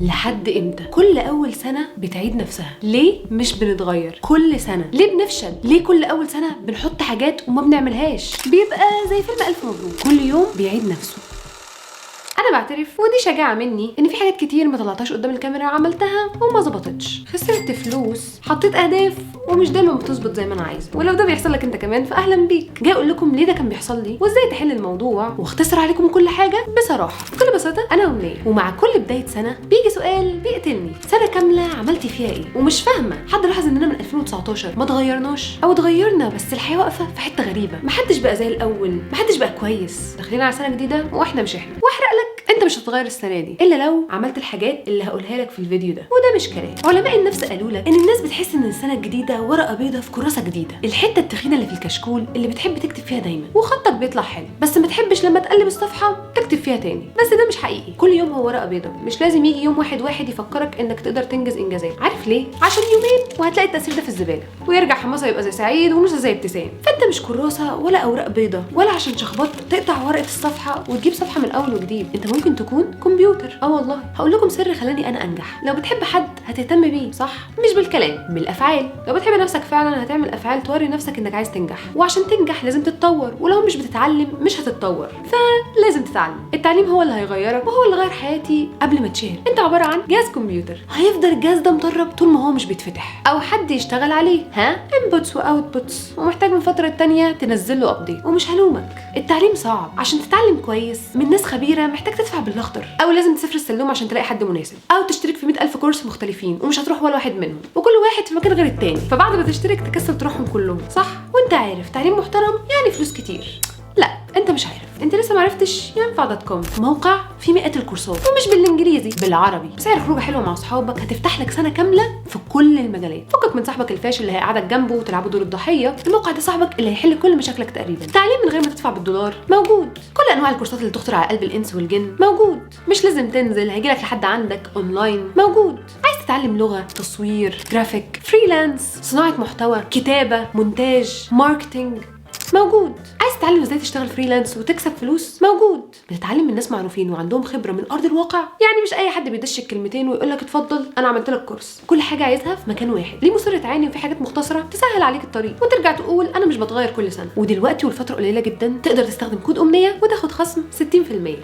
لحد امتى كل اول سنة بتعيد نفسها؟ ليه مش بنتغير كل سنه؟ ليه بنفشل؟ ليه كل اول سنة بنحط حاجات وما بنعملهاش؟ بيبقى زي فيلم الف مبروك، كل يوم بيعيد نفسه. انا بعترف، ودي شجاعة مني، ان في حاجات كتير ما طلعتهاش قدام الكاميرا عملتها وما ظبطتش. خسرت فلوس، حطيت اهداف ومش دايما بتظبط زي ما انا عايزه. ولو ده بيحصل لك انت كمان فاهلا بيك. جاي اقول لكم ليه ده كان بيحصل لي وازاي تحل الموضوع، واختصر عليكم كل حاجة بصراحه. بكل بساطه، انا امنيه، ومع كل بداية سنة بيجي سؤال بيقتلني: سنة كاملة عملتي فيها ايه؟ ومش فاهمه، حد لاحظ اننا من 2019 ما اتغيرناش؟ او اتغيرنا بس الحياة واقفة في حتة غريبه، محدش بقى زي الاول، محدش بقى كويس. داخلين على سنة جديدة واحنا مش احنا. واحرق لك، انت مش هتتغير السنة دي الا لو عملت الحاجات اللي هقولها لك في الفيديو ده. وده مش كلام علماء النفس، قالوا لك ان الناس بتحس ان السنة الجديدة ورقة بيضة في كراسة جديده، الحتة التخينه اللي في الكشكول اللي بتحب تكتب فيها دايما وخطك بيطلع حلو، بس ما تحبش لما تقلب الصفحة تكتب فيها تاني. بس ده مش حقيقي، كل يوم هو ورقة بيضة، مش لازم يجي يوم واحد واحد يفكرك انك تقدر تنجز انجازات. عارف ليه؟ عشان يومين وهتلاقي التاثير ده في الزباله، ويرجع حماسه يبقى زي سعيد ونوسه زي ابتسام. فانت مش كراسة ولا اوراق بيضة، ولا عشان شخبطت تقطع ورقة الصفحة وتجيب صفحة من اول وجديد. انت ممكن تكون كمبيوتر. اه والله، هقول لكم سر خلاني انا انجح. لو بتحب حد هتهتم بيه، صح؟ مش بالكلام، بالافعال. لو بتحب نفسك فعلا هتعمل افعال توري نفسك انك عايز تنجح، وعشان تنجح لازم تتطور، ولو مش بتتعلم مش هتتطور، فلازم تتعلم. التعليم هو اللي هيغيرك، وهو اللي غير حياتي قبل ما اتشهر. انت عبارة عن جهاز كمبيوتر، هيفضل الجهاز ده مطرب طول ما هو مش بيتفتح او حد يشتغل عليه، ها، inputs و outputs، ومحتاج من فترة تانية تنزل له update. ومش هلومك، التعليم صعب. عشان تتعلم كويس من ناس خبيرة محتاج تدفع بالاخضر، او لازم تسافر السلوم عشان تلاقي حد مناسب، او تشترك في 100,000 كورس مختلفين ومش هتروح ولا واحد منهم، وكل واحد في مكان غير التاني، فبعد ما تشترك تكسل تروحهم كلهم، صح؟ وانت عارف تعليم محترم يعني فلوس كتير. لا، انت مش عارف، انت لسه معرفتش ينفع dot com، موقع فيه مئات الكورسات، ومش بالانجليزي، بالعربي، بسعر خروجه حلوة مع اصحابك. هتفتح لك سنة كاملة في كل المجالات. فكك من صاحبك الفاشل اللي هيقعدك جنبه وتلعبوا دور الضحيه، الموقع ده صاحبك اللي هيحل كل مشاكلك تقريبا. تعليم من غير ما تدفع بالدولار موجود، كل انواع الكورسات اللي تخطر على قلب الانس والجن موجود، مش لازم تنزل، هيجيلك لحد عندك اونلاين موجود. عايز تتعلم لغه، تصوير، graphic، freelance، صناعة محتوى، كتابه، مونتاج، marketing، موجود. عايز تتعلم ازاي تشتغل freelance وتكسب فلوس؟ موجود. بتتعلم من ناس معروفين وعندهم خبره من ارض الواقع، يعني مش اي حد بيدش الكلمتين ويقول لك اتفضل انا عملت لك كورس. كل حاجة عايزها في مكان واحد. ليه مصر تعاني وفي حاجات مختصره تسهل عليك الطريق وترجع تقول انا مش بتغير كل سنه؟ ودلوقتي والفترة قليله جدا تقدر تستخدم كود امنية وتاخد خصم 60%،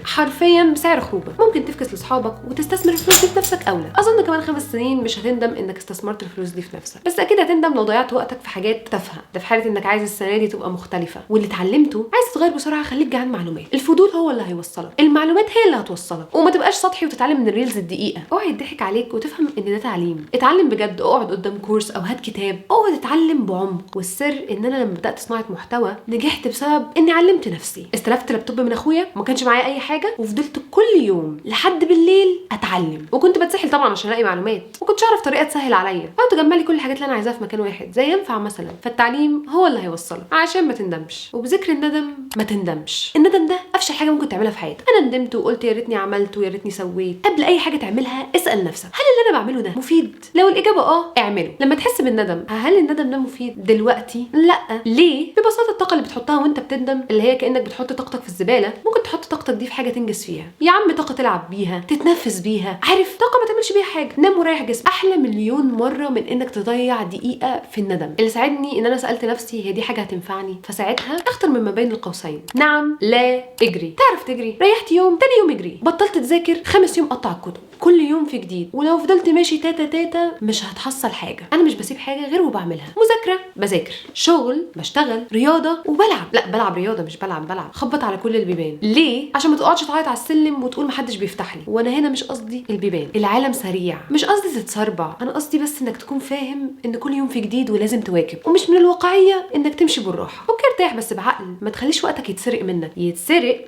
حرفيا بسعر خروجه. ممكن تفكس لاصحابك وتستثمر الفلوس دي في نفسك اولى. اظن كمان 5 سنين مش هتندم انك استثمرت الفلوس دي في نفسك، بس اكيد هتندم لو ضيعت وقتك في حاجات تافهه. ده في حاله انك عايز السنة دي تبقى مختلفه. واللي اتعلمته، عايز تتغير بسرعه، خليك جعان معلومات. الفضول هو اللي هيوصلك، المعلومات هي اللي هتوصلك، وما تبقاش سطحي وتتعلم من ال reels الدقيقه. اوعى يضحك عليك وتفهم ان ده تعليم. اتعلم بجد، اقعد قدام كورس او هات كتاب، اقعد اتعلم بعمق. والسر ان انا لما بدات صناعة محتوى نجحت بسبب اني علمت نفسي. استلفت لابتوب من اخويا، ما كانش معايا اي حاجه، وفضلت كل يوم لحد بالليل اتعلم، وكنت بتسحل طبعا عشان الاقي معلومات، وكنتش اعرف طريقه تسهل عليا او تجمع لي كل الحاجات اللي انا عايزاها في مكان واحد زي ينفع مثلا. فالتعليم هو اللي هيوصلك، عشان ما تندمش. وبذكر الندم، ما تندمش. الندم ده افشل حاجة ممكن تعملها في حياتك. انا ندمت وقلت يا ريتني عملت ويا ريتني سويت. قبل اي حاجة تعملها اسال نفسك: هل اللي انا بعمله ده مفيد؟ لو الاجابة اه، اعمله. لما تحس بالندم، هل الندم ده مفيد دلوقتي؟ لا. ليه؟ ببساطة الطاقة اللي بتحطها وانت بتندم، اللي هي كانك بتحط طاقتك في الزباله، ممكن تحط طاقتك دي في حاجة تنجز فيها يا عم. طاقة تلعب بيها، تتنفس بيها، عارف، طاقة ما تعملش بيها حاجه. نام وريح جسمك احلى مليون مرة من انك تضيع دقيقة في الندم. اللي ساعدني ان انا سالت نفسي: هي دي حاجة هتنفعني؟ فساعتها اختر من ما بين القوسين: نعم، لا، اجري. تعرف تجري؟ ريحت يوم، تاني يوم اجري. بطلت تذاكر، 5 يوم قطع الكتب. كل يوم في جديد، ولو فضلت ماشي تاتا تاتا مش هتحصل حاجه. انا مش بسيب حاجة غير وبعملها: مذاكرة بذاكر، شغل بشتغل، رياضه، وبلعب. لا، بلعب رياضه، مش بلعب بلعب. خبط على كل البيبان. ليه؟ عشان ما تقعدش تعيط على السلم وتقول محدش بيفتح لي. وانا هنا مش قصدي البيبان، العالم سريع، مش قصدي تتسربع، انا قصدي بس انك تكون فاهم ان كل يوم في جديد ولازم تواكب، ومش من الواقعية انك تمشي بالراحه. okay، ارتاح بس بعقل، ما تخليش وقتك يتسرق منك. يتسرق.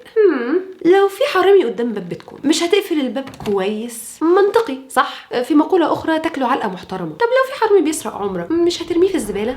لو في حرامي قدام باب بيتكم مش هتقفل الباب كويس؟ منطقي، صح؟ في مقولة اخرى، تاكلوا علقه محترمه. طب لو في حرامي بيسرق عمرك مش هترميه في الزباله؟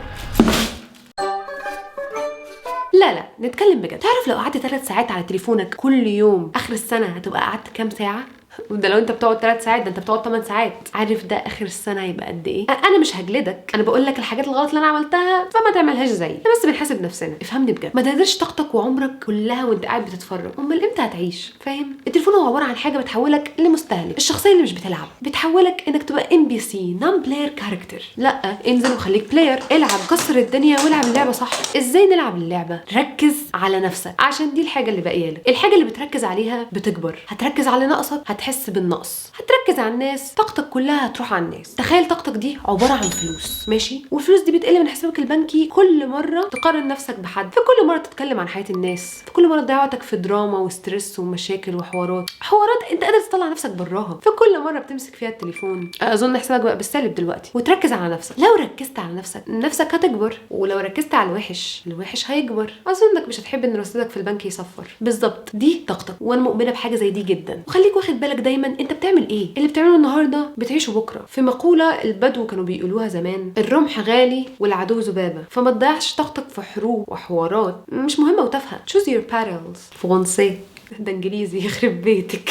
لا لا، نتكلم بجد. تعرف لو قعدت 3 ساعات على تليفونك كل يوم، اخر السنة هتبقى قعدت كام ساعه؟ وده لو انت بتقعد 3 ساعات، ده انت بتقعد 8 ساعات. عارف ده اخر السنة هيبقى قد ايه؟ انا مش هجلدك، انا بقول لك الحاجات الغلط اللي انا عملتها فما تعملهاش زيي، احنا بس بنحاسب نفسنا. افهمني بجد، ما تهدرش طاقتك وعمرك كلها وانت قاعد بتتفرج، امال امتى هتعيش؟ فاهم؟ التليفون هو عبارة عن حاجة بتحولك لمستهلك، الشخصية اللي مش بتلعب بتحولك انك تبقى NPC، non player character. لا، انزل وخليك player، العب، كسر الدنيا والعب اللعبة صح. ازاي نلعب اللعبة؟ ركز على نفسك، عشان دي الحاجة اللي باقية لك. الحاجة اللي بتركز عليها بتكبر. هتركز على نقصك هتحس بالنقص، هتركز على الناس طاقتك كلها هتروح على الناس. تخيل طاقتك دي عبارة عن فلوس، ماشي؟ والفلوس دي بتقل من حسابك البنكي كل مرة تقارن نفسك بحد، في كل مرة تتكلم عن حياة الناس، في كل مرة تضيع وقتك في دراما و stress ومشاكل وحوارات، حوارات انت قادر تطلع نفسك براها. في كل مرة بتمسك فيها التليفون، اظن حسابك بقى بالسالب دلوقتي. وتركز على نفسك. لو ركزت على نفسك نفسك هتكبر، ولو ركزت على الوحش الوحش هيكبر. اظنك مش هتحب ان رصيدك في البنك يصفر. بالظبط، دي طاقتك، وانا مؤمنة بحاجة زي دي جدا. وخليك واخد بالك دايما انت بتعمل ايه. اللي بتعمله النهارده بتعيشه بكره. في مقولة البدو كانوا بيقولوها زمان، الرمح غالي والعدو ذبابة. فما تضيعش طاقتك في حروب وحوارات مش مهمة وتافهه. choose your battles. فرنسي ده انجليزي، يخرب بيتك.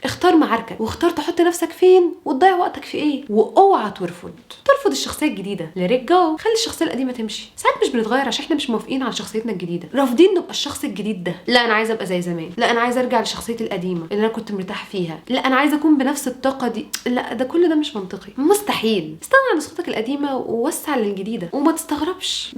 اختار معاركك، واختار تحط نفسك فين وتضيع وقتك في ايه، واوعى ترفض الشخصية الجديدة. let it go، خلي الشخصية القديمة تمشي. ساعات مش بنتغير عشان احنا مش موافقين على شخصيتنا الجديدة، رافضين نبقى الشخص الجديد ده. لا انا عايزه ابقى زي زمان، لا انا عايزه ارجع لشخصيتي القديمة اللي انا كنت مرتاح فيها، لا انا عايزه اكون بنفس الطاقة دي. لا، ده كل ده مش منطقي، مستحيل. استغنى عن نسختك القديمة ووسع للجديده، وما تستغربش.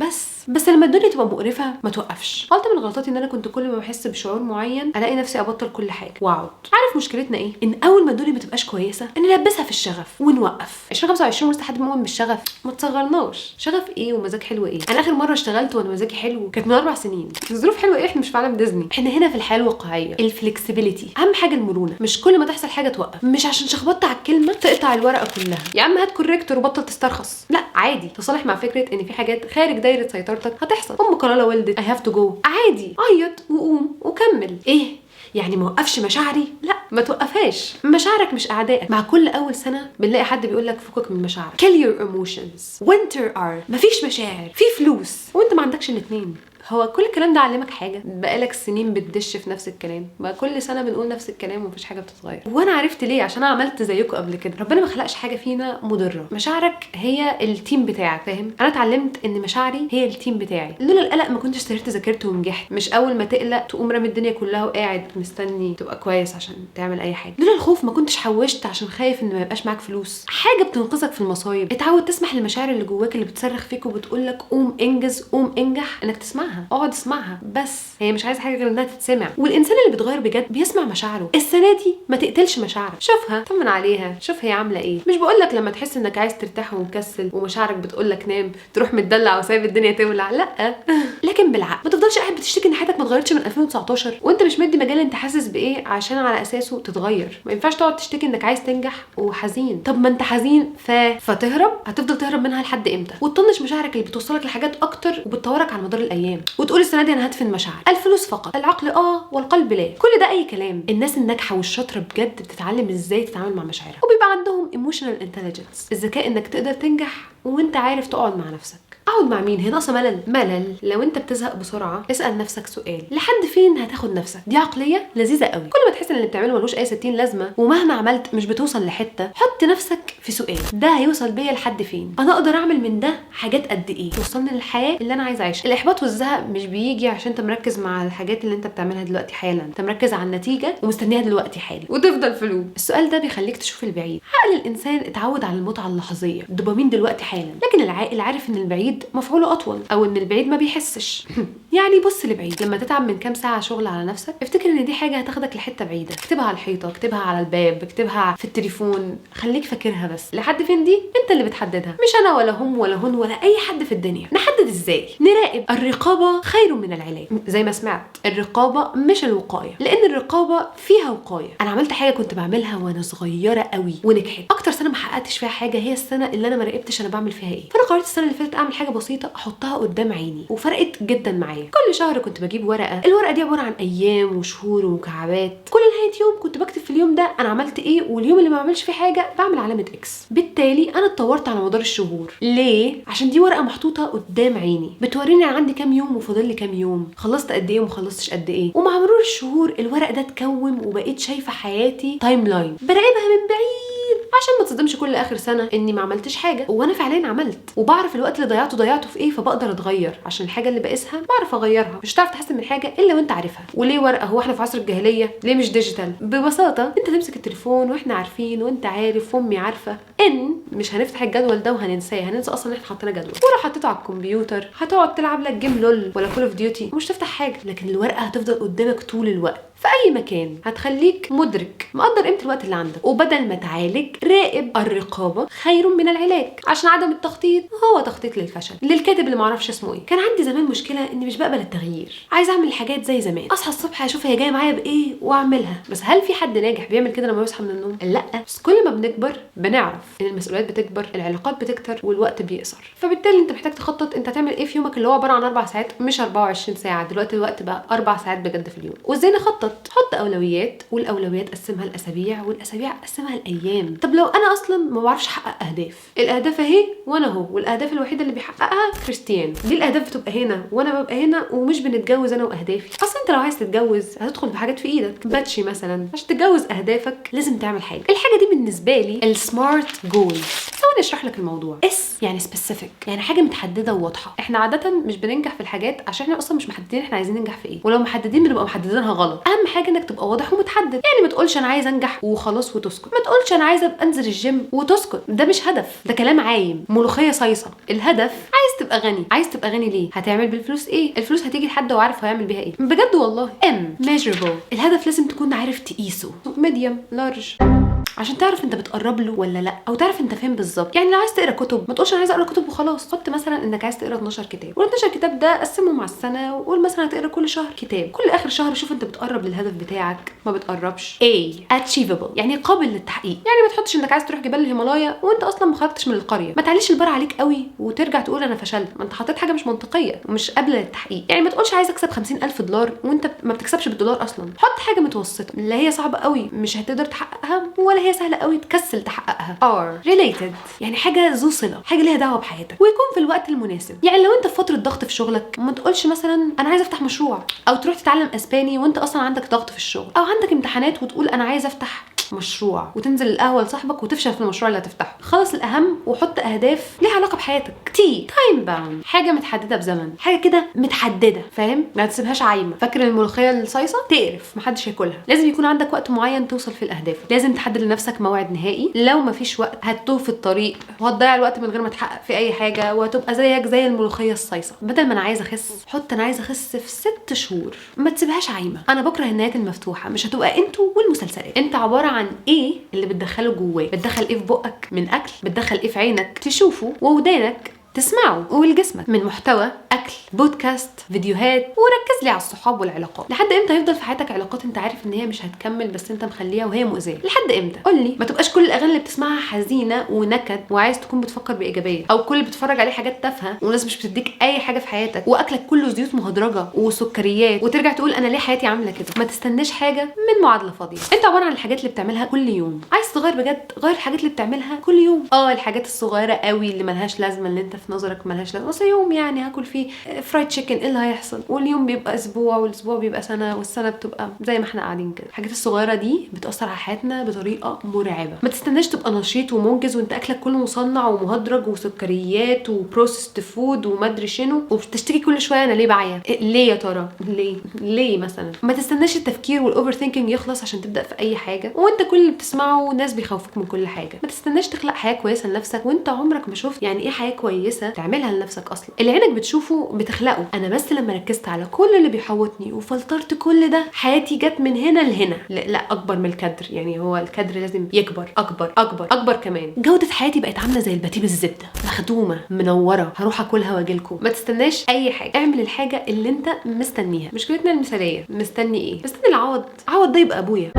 بس لما الدنيا تبقى مقرفة ما توقفش. غلطه من غلطاتي ان انا كنت كل ما بحس بشعور معين الاقي نفسي ابطل كل حاجة واقعد. عارف مشكلتنا ايه؟ ان اول ما الدنيا ما تبقاش كويسة نلبسها في الشغف ونوقف. 2025 لسه حد مؤمن بالشغف؟ ما تصغرناش. شغف ايه ومزاج حلو ايه؟ انا اخر مرة اشتغلت وانا مزاجي حلو كانت من 4 سنين. الظروف حلوة ايه؟ احنا مش في عالم ديزني، احنا هنا في الحياة الواقعيه. ال flexibility اهم حاجه، المرونه. مش كل ما تحصل حاجة توقف، مش عشان شخبطت على الكلمة تقطع الورقة كلها. يا عم هات corrector وبطل تسترخص. لا عادي، تصالح مع فكرة ان في حاجات خارج دايرة سيطرتك هتحصل. ام كلالا ولدت، I have to go. عادي، عيط وقوم وكمل. ايه يعني ما وقفش مشاعري؟ لا، ما توقفهاش. مشاعرك مش اعدائك. مع كل اول سنة بنلاقي حد بيقول لك فكك من مشاعرك، kill your emotions، winter art، مفيش مشاعر، في فلوس، وانت ما عندكش الاثنين. هو كل الكلام ده علمك حاجة؟ بقالك سنين بتدش في نفس الكلام. بقى كل سنة بنقول نفس الكلام ومفيش حاجة بتتغير. وانا عرفت ليه، عشان انا عملت زيكم قبل كده. ربنا ما خلقش حاجة فينا مضره. مشاعرك هي ال team بتاعك، فاهم؟ انا اتعلمت ان مشاعري هي ال team بتاعي. لولا القلق ما كنتش سهرت ذاكرت ونجحت. مش اول ما تقلق تقوم رامي الدنيا كلها وقاعد مستني تبقى كويس عشان تعمل اي حاجه. لولا الخوف ما كنتش حوشت عشان خايف ان ما يبقاش معاك فلوس. حاجة بتنقذك في المصايب. اتعود تسمح للمشاعر اللي جواك اللي بتصرخ فيك وبتقول لك قوم انجز، قوم انجح، انك تسمعها. اقعد اسمعها بس، هي مش عايزه حاجة غير انها تتسمع. والانسان اللي بيتغير بجد بيسمع مشاعره. السنة دي ما تقتلش مشاعرك، شوفها، طمن عليها، شوف هي عامله ايه. مش بقول لك لما تحس انك عايز ترتاح ومكسل ومشاعرك بتقول لك نام تروح متدلع وسايب الدنيا تولع، لا، لكن بالعقل. ما تفضلش قاعد بتشتكي ان حياتك ما اتغيرتش من 2019 وانت مش مدي مجال انت حاسس بايه عشان على اساسه تتغير. ما ينفعش تقعد تشتكي انك عايز تنجح وحزين. طب ما انت حزين فتهرب، هتفضل تهرب منها لحد امتى؟ وتطنش مشاعرك اللي بتوصلك لحاجات اكتر وبتطورك على مدار الايام، وتقول السنة دي انا هدفن مشاعري. الفلوس فقط، العقل والقلب لا، كل ده اي كلام. الناس الناجحة والشاطره بجد بتتعلم ازاي تتعامل مع مشاعرها، وبيبقى عندهم emotional intelligence، الذكاء انك تقدر تنجح وانت عارف تقعد مع نفسك. اقعد مع مين؟ هي ناقصه ملل؟ ملل. لو انت بتزهق بسرعة اسال نفسك سؤال، لحد فين هتاخد نفسك؟ دي عقلية لذيذة قوي. كل ما تحس ان اللي بتعمله ملوش اي 60 لازمه ومهما عملت مش بتوصل لحته، حط نفسك في سؤال، ده هيوصل بيا لحد فين؟ انا اقدر اعمل من ده حاجات قد ايه توصلني للحياة اللي انا عايزه اعيشها؟ الاحباط والزهق مش بيجي عشان انت مركز مع الحاجات اللي انت بتعملها دلوقتي حالا، انت مركز على النتيجة ومستنيها دلوقتي حالا وتفضل في loop. السؤال ده بيخليك تشوف البعيد. عقل الانسان اتعود على المتعة اللحظيه، الدوبامين دلوقتي حالا، لكن العاقل عارف ان البعيد مفعوله اطول، او ان البعيد ما بيحسش. يعني بص لبعيد. لما تتعب من كام ساعة شغل على نفسك افتكر ان دي حاجة هتاخدك لحته بعيده. اكتبها على الحيطه، اكتبها على الباب، اكتبها في التليفون، خليك فاكرها. بس لحد فين دي انت اللي بتحددها، مش انا ولا هم ولا هن ولا اي حد في الدنيا. نحدد ازاي؟ نراقب. الرقابة خير من العلاج، زي ما سمعت. الرقابة مش الوقايه، لان الرقابة فيها وقايه. انا عملت حاجة كنت بعملها وانا صغيرة قوي ونجحت. اكتر سنة ما حققتش فيها حاجة هي السنة اللي انا ما راقبتش انا بعمل فيها ايه. فانا قررت السنة اللي فاتت اعمل حاجة بسيطة احطها قدام عيني، وفرقت جدا معايا. كل شهر كنت بجيب ورقه، الورقة دي عبارة عن ايام وشهور ومكعبات. كل نهاية يوم كنت بكتب في اليوم ده انا عملت ايه، واليوم اللي ما بعملش فيه حاجة بعمل علامة X. بالتالي انا اتطورت على مدار الشهور. ليه؟ عشان دي ورقة محطوطة قدام عيني بتوريني انا عندي كام يوم وفاضل لي كام يوم، خلصت قد ايه وما خلصتش قد ايه. ومع مرور الشهور الورق ده اتكوم وبقيت شايفه حياتي timeline براقبها من بعيد عشان ما تصدمش كل اخر سنة اني ما عملتش حاجة وانا فعليا عملت، وبعرف الوقت اللي ضيعته ضيعته في ايه، فبقدر اتغير عشان الحاجة اللي بقيسها بعرف اغيرها. مش هتعرف تحسن من حاجة الا وانت عارفها. وليه ورقه؟ هو احنا في عصر الجاهلية؟ ليه مش digital؟ ببساطة انت تمسك التليفون واحنا عارفين وانت عارف وامي عارفه ان مش هنفتح الجدول ده وهننساه، هننسى اصلا ان احنا حطينا جدول. ولو حطيته على الكمبيوتر هتقعد تلعب لك game LOL ولا Call of Duty ومش تفتح حاجه، لكن الورقة هتفضل قدامك طول الوقت في اي مكان، هتخليك مدرك مقدر قيمة الوقت اللي عندك. وبدل ما تعالج راقب، الرقابة خير من العلاج، عشان عدم التخطيط هو تخطيط للفشل. للكاتب اللي معرفش اسمه ايه، كان عندي زمان مشكلة اني مش بقبل التغيير، عايزه اعمل الحاجات زي زمان، اصحى الصبح اشوف هي جاية معايا بايه واعملها. بس هل في حد ناجح بيعمل كده لما يصحى من النوم؟ لا. بس كل ما بنكبر بنعرف ان المسؤوليات بتكبر، العلاقات بتكتر، والوقت بيقصر. فبالتالي انت محتاج تخطط انت هتعمل ايه في يومك اللي هو عبارة عن 4 ساعات مش 24 ساعة. دلوقتي الوقت بقى 4 ساعات بجد في اليوم. وازاي نخطط؟ حط اولويات، والاولويات قسمها لاسابيع، والاسابيع قسمها لايام. طب لو انا اصلا ما بعرفش احقق اهداف، الاهداف اهي وانا اهو، والاهداف الوحيدة اللي بيحققها كريستيانو، دي الاهداف بتبقى هنا وانا ببقى هنا، ومش بنتجوز انا واهدافي. اصلا انت لو عايز تتجوز هتدخل بحاجات في ايدك باتشي مثلا. عشان تتجوز اهدافك لازم تعمل حاجة. الحاجة دي بالنسبة لي ال SMART goals. ثواني اشرح لك الموضوع. S يعني specific، يعني حاجة متحدده وواضحة. احنا عادة مش بننجح في الحاجات عشان احنا اصلا مش محددين احنا عايزين ننجح في ايه، ولو محددين بنبقى محددينها غلط. اهم حاجة انك تبقى واضح ومتحدد، يعني ما تقولش انا عايز انجح وخلاص وتسكت، ما تقولش انا عايزه ابقى انزل الجيم وتسكت، ده مش هدف، ده كلام عايم، ملوخية صيصه. الهدف عايز تبقى غني، عايز تبقى غني ليه؟ هتعمل بالفلوس ايه؟ الفلوس هتيجي لحد وعارف هيعمل بيها ايه بجد والله. M measurable، الهدف لازم تكون عارف تقيسه، medium large، عشان تعرف انت بتقرب له ولا لا، او تعرف انت فين بالظبط. يعني لو عايز تقرا كتب ما تقولش انا عايز اقرا كتب وخلاص، حط مثلا انك عايز تقرا 12 كتاب، وال 12 كتاب ده قسمهم على السنة، وقول مثلا هتقرا كل شهر كتاب، كل اخر شهر شوف انت بتقرب للهدف بتاعك ما بتقربش. A achievable، يعني قابل للتحقيق، يعني ما تحطش انك عايز تروح جبال الهيمالايا وانت اصلا ما خرجتش من القرية، ما تعليش البار عليك قوي وترجع تقول انا فشلت، ما انت حطيت حاجة مش منطقية ومش قابله للتحقيق. يعني ما تقولش عايز اكسب 50000 دولار وانت ما بتكسبش بالدولار اصلا. حط حاجة متوسطه، لا هي صعبة قوي مش هتقدر تحققها، ولا هي سهلة قوي تكسل تحققها. R related، يعني حاجة ذو صله، حاجة ليها دعوه بحياتك، ويكون في الوقت المناسب. يعني لو انت في فترة ضغط في شغلك ما تقولش مثلا انا عايز افتح مشروع، او تروح تتعلم اسباني وانت اصلا عندك ضغط في الشغل، او عندك امتحانات وتقول انا عايز افتح مشروع، وتنزل القهوة لصاحبك وتفشل في المشروع اللي هتفتحه. خلص الاهم وحط اهداف ليها علاقة بحياتك. T time bound، حاجة متحدده بزمن، حاجة كده متحدده، فاهم؟ ما تسيبهاش عايمه. فاكر الملوخية الصيصه؟ تقرف محدش ياكلها. لازم يكون عندك وقت معين توصل فيه لاهدافك، لازم تحدد لنفسك موعد نهائي. لو مفيش وقت هتتوه في الطريق وهتضيع الوقت من غير ما تحقق في اي حاجة، وهتبقى زيك زي الملوخية الصيصه. بدل ما انا عايزه اخس، حط انا عايزه اخس في 6 شهور، ما تسيبهاش عايمه. انا بكره النهايات المفتوحة، مش هتبقى انتوا والمسلسلات. انت عبارة عن ايه اللي بتدخله جواه، بتدخل ايه في بقك من اكل، بتدخل ايه في عينك تشوفه، وودانك تسمعه، ولجسمك من محتوى، اكل، بودكاست، فيديوهات. وركز لي على الصحاب والعلاقات. لحد امتى هيفضل في حياتك علاقات انت عارف ان هي مش هتكمل بس انت مخليها وهي مؤذية؟ لحد امتى؟ قول لي. ما تبقاش كل الاغاني اللي بتسمعها حزينة ونكد وعايز تكون بتفكر بايجابية، او كل اللي بتتفرج عليه حاجات تافهة وناس مش بتديك اي حاجة في حياتك، واكلك كله زيوت مهدرجه وسكريات، وترجع تقول انا ليه حياتي عامله كده. ما تستناش حاجة من معادلة فاضية. انت عبارة عن الحاجات اللي بتعملها كل يوم. عايز تغير بجد، غير الحاجات اللي بتعملها كل يوم. الحاجات الصغيرة قوي اللي ملهاش لازمه، اللي انت في نظرك ملهاش لازمه، اصل يوم يعني هاكل فيه fried chicken، ايه اللي هيحصل؟ واليوم بيبقى اسبوع، والاسبوع بيبقى سنة، والسنة بتبقى زي ما احنا قاعدين كده. الحاجات الصغيرة دي بتاثر على حياتنا بطريقة مرعبة. ما تستناش تبقى نشيط ومنجز وانت اكلك كله مصنع ومهدرج وسكريات و processed food ومدري شنو، وبتشتكي كل شوية انا ليه بعيا؟ إيه ليه يا ترى؟ ليه؟ ليه مثلا؟ ما تستناش التفكير وال overthinking يخلص عشان تبدا في اي حاجة، وانت كل اللي بتسمعه ناس بيخوفوك من كل حاجة. ما تستناش تخلق حياة كويسة لنفسك وانت عمرك ما شفت يعني ايه حياة كويسة تعملها لنفسك اصلا. اللي عينك بتشوفه بتخلقه. انا بس لما ركزت على كل اللي بيحوطني وفلترت كل ده، حياتي جت من هنا لهنا. لا, لا اكبر من الكادر، يعني هو الكادر لازم يكبر اكبر اكبر اكبر كمان. جوده حياتي بقت عامله زي الباتيه بالزبده، مخدومة منورة، هروح اكلها واجيلكم. ما تستناش اي حاجة، اعمل الحاجة اللي انت مستنيها. مشكلتنا المثالية، مستني ايه؟ مستني العوض. عوض ده يبقى ابويا.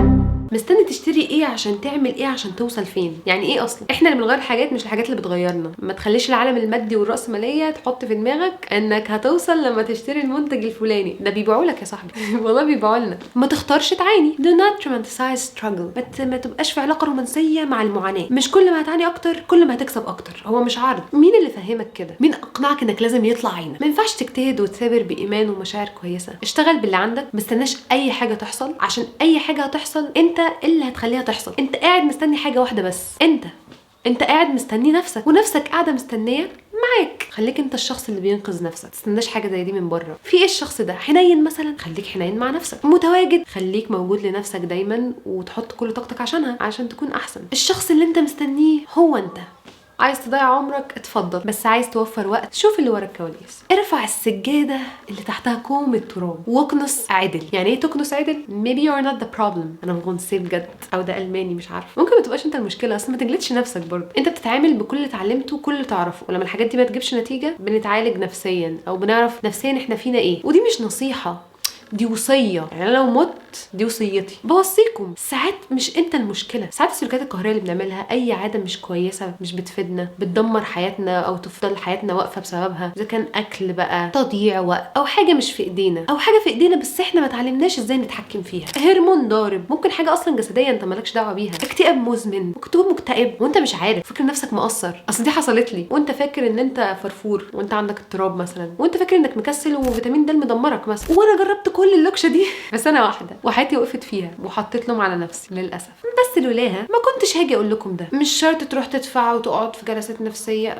مستني تشتري ايه عشان تعمل ايه عشان توصل فين؟ يعني ايه اصلا؟ احنا اللي بنغير حاجات مش الحاجات اللي بتغيرنا. ما تخليش العالم المادي والرأسمالية تحط في دماغك انك هتوصل لما تشتري المنتج الفلاني ده. بيبيعوا لك يا صاحبي، والله بيبيعوا لنا. ما تختارش تعاني. do not romanticize struggle. ما تبقاش في علاقة رومانسية مع المعاناة. مش كل ما هتعاني اكتر كل ما هتكسب اكتر. هو مش عرض. مين اللي فهمك كده؟ مين اقنعك انك لازم يطلع عينك؟ ما ينفعش تجتهد وتثابر بايمان ومشاعر كويسة. اشتغل باللي عندك، ما تستناش اي حاجة تحصل، عشان اي حاجة هتحصل انت اللي هتخليها تحصل. انت قاعد مستني حاجة واحدة بس، انت قاعد مستني نفسك، ونفسك قاعدة مستنيه معاك. خليك انت الشخص اللي بينقذ نفسك، ما تستناش حاجة زي دي من بره. في ايه الشخص ده؟ حنين مثلا، خليك حنين مع نفسك. متواجد، خليك موجود لنفسك دايما وتحط كل طاقتك عشانها عشان تكون احسن. الشخص اللي انت مستنيه هو انت. عايز تضيع عمرك اتفضل، بس عايز توفر وقت شوف اللي ورا الكواليس. ارفع السجادة اللي تحتها كوم التراب واكنس عدل. يعني ايه تكنس عدل؟ maybe you are not the problem. انا فرنسي بجد او ده الماني مش عارفه. ممكن ما تبقاش انت المشكلة اصلا. ما تجلدش نفسك برضه. انت بتتعامل بكل اللي اتعلمته وكل اللي تعرفه، ولما الحاجات دي ما تجيبش نتيجة بنتعالج نفسيا او بنعرف نفسيا احنا فينا ايه. ودي مش نصيحة، دي وصية. يعني انا لو مت دي وصيتي، بوصيكم. ساعات مش انت المشكلة، ساعات السلوكيات القهريه اللي بنعملها، اي عادة مش كويسة مش بتفيدنا بتدمر حياتنا او تفضل حياتنا واقفة بسببها، اذا كان اكل بقى، تضييع وقت، او حاجة مش في ايدينا، او حاجة في ايدينا بس احنا ما اتعلمناش ازاي نتحكم فيها، هرمون ضارب، ممكن حاجة اصلا جسدية انت مالكش دعوه بيها، اكتئاب مزمن، ممكن تكون مكتئب وانت مش عارف، فاكر نفسك مقصر، اصل دي حصلت لي، وانت فاكر ان انت فرفور وانت عندك اضطراب مثلا، وانت فاكر انك مكسل وفيتامين د مدمرك مثلا. وانا جربت كل اللوكشه دي في سنة واحدة وحياتي وقفت فيها وحطيت لوم على نفسي للاسف، بس لولاها ما كنتش هاجي اقول لكم ده. مش شرط تروح تدفع وتقعد في جلسات نفسية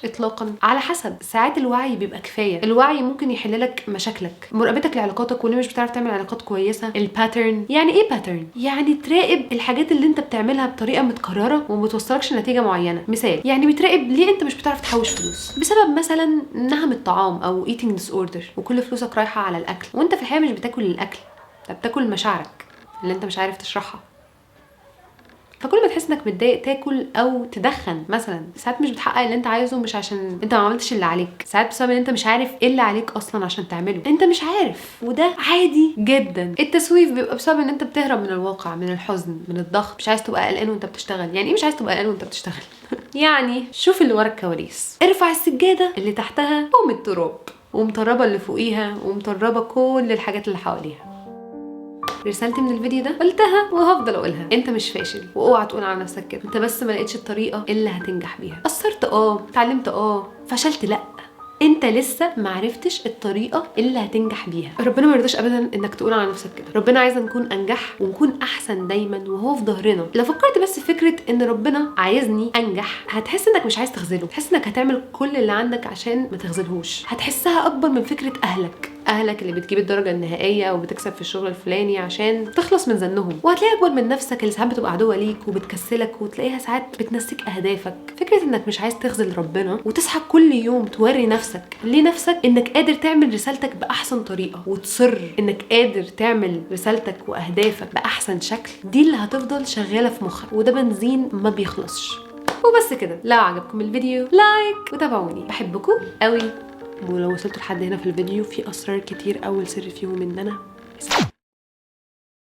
اطلاقا، على حسب. ساعات الوعي بيبقى كفاية. الوعي ممكن يحل لك مشاكلك، مراقبتك لعلاقاتك وليه مش بتعرف تعمل علاقات كويسة، ال pattern. يعني ايه pattern؟ يعني تراقب الحاجات اللي انت بتعملها بطريقة متكررة وما بتوصلكش لنتيجة معينة. مثال، يعني بتراقب ليه انت مش بتعرف تحوش فلوس بسبب مثلا نهم الطعام او eating disorder، وكل فلوسك رايحة على الاكل، وانت في الحقيقة مش بتاكل الاكل، انت بتاكل مشاعرك اللي انت مش عارف تشرحها. فكل ما تحس انك متضايق تاكل او تدخن مثلا. ساعات مش بتحقق اللي انت عايزه مش عشان انت ما عملتش اللي عليك، ساعات بسبب ان انت مش عارف ايه اللي عليك اصلا عشان تعمله، انت مش عارف، وده عادي جدا. التسويف بيبقى بسبب ان انت بتهرب من الواقع، من الحزن، من الضغط، مش عايز تبقى قلقان وانت بتشتغل. يعني ايه مش عايز تبقى قلقان وانت بتشتغل؟ يعني شوف اللي ورا الكواليس. ارفع السجادة اللي تحتها كوم التراب، ومطربه اللي فوقيها، ومطربه كل الحاجات اللي حواليها. رسالتي من الفيديو ده قلتها وهفضل اقولها، انت مش فاشل، واوعى تقول على نفسك كده. انت بس ما لقيتش الطريقة اللي هتنجح بيها. قصرت اتعلمت فشلت لا، انت لسه ما عرفتش الطريقة اللي هتنجح بيها. ربنا ما يرضاش ابدا انك تقول على نفسك كده. ربنا عايز نكون انجح ونكون احسن دايما وهو في ظهرنا. لو فكرت بس في فكرة ان ربنا عايزني انجح، هتحس انك مش عايز تخذله، تحس انك هتعمل كل اللي عندك عشان ما تخذلهوش. هتحسها اكبر من فكرة اهلك، اهلك اللي بتجيب الدرجة النهائية او بتكسب في الشغل الفلاني عشان تخلص من زنهم. وهتلاقيها اكبر من نفسك اللي ساعات بتبقى عدوه ليك وبتكسلك، وتلاقيها ساعات بتنسيك اهدافك. فكرة انك مش عايز تخذل ربنا وتصحى كل يوم توري نفسك لنفسك انك قادر تعمل رسالتك باحسن طريقه، وتصر انك قادر تعمل رسالتك واهدافك باحسن شكل، دي اللي هتفضل شغالة في مخك، وده بنزين ما بيخلصش. وبس كده. لو عجبكم الفيديو like وتابعوني، بحبكم قوي. ولو وصلتوا لحد هنا في الفيديو في اسرار كتير، اول سر فيهم ان انا